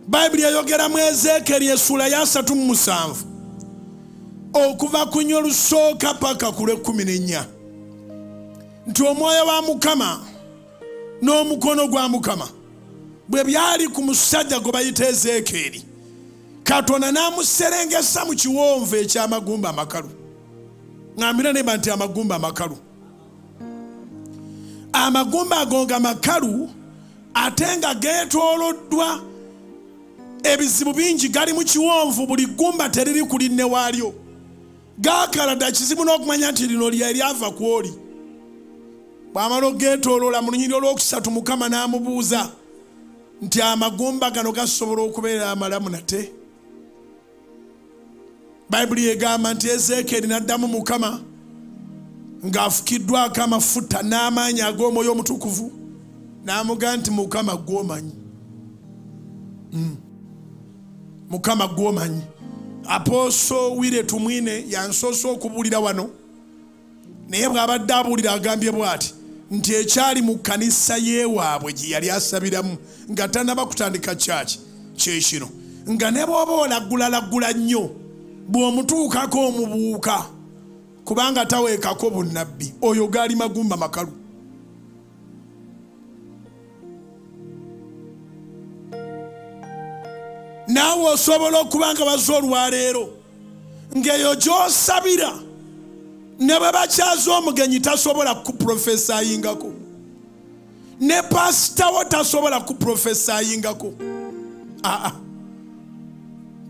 Bayibuli eyogera mu Ezeekeri essula ya 37 okuva ku nnyo lusooka paka ku lw'e14 nti omwoyo wa Mukama n'omukono gwa Mukama bwe byali ku musajja gwe bayita Ezeekeri, Katonda n'amuserengesa mu kiwonvu eky'amagumba amakalu. Ŋŋambira neba nti amagumba amakalu. Amagumba ago nga makalu ate nga geetooloddwa ebizibu bingi, gali mu kiwonvu, buli ggumba teriri ku linne waalyo. Gaakala dda kizibu n'okumanya nti lino lye lyava ku oli. Bw'amala ogeetooloola mu lunyiriri olwokusatu, Mukama n'amubuuza nti amagumba gano gasobola okubeera amalamu nate? Bayibuli egamba nti Ezeekeri n'addamu Mukama ng'afukiddwako amafuta n'amaanyi ag'Omwoyo Omutukuvu, n'amugamba nti Mukama gw'omanyi. Mukama gw'omanyi. Apostle Wire Tumwine yansoose okubuulira wano, naye bw'abadde abuulira agambye bw'ati nti ekyali mu kkanisa y'ewaabwe gye yali asabiramu nga tannaba kutandika kyaki kye kino, nga ne bw'oba olagulalagula nnyo bw'omutuukako omubuuka kubanga taweekako bunnabbi, oyo gaali magumba makalu. Naawe osobola okuba nga bazze olwaleero ng'eyo gy'osabira ne bwe bakyaza omugenyi tasobola kuprofesayingako, ne pasitawo tasobola kuprofesayingako. Aa,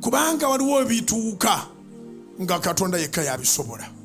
kubanga waliwo ebituuka nga Katonda yekka yabisobola.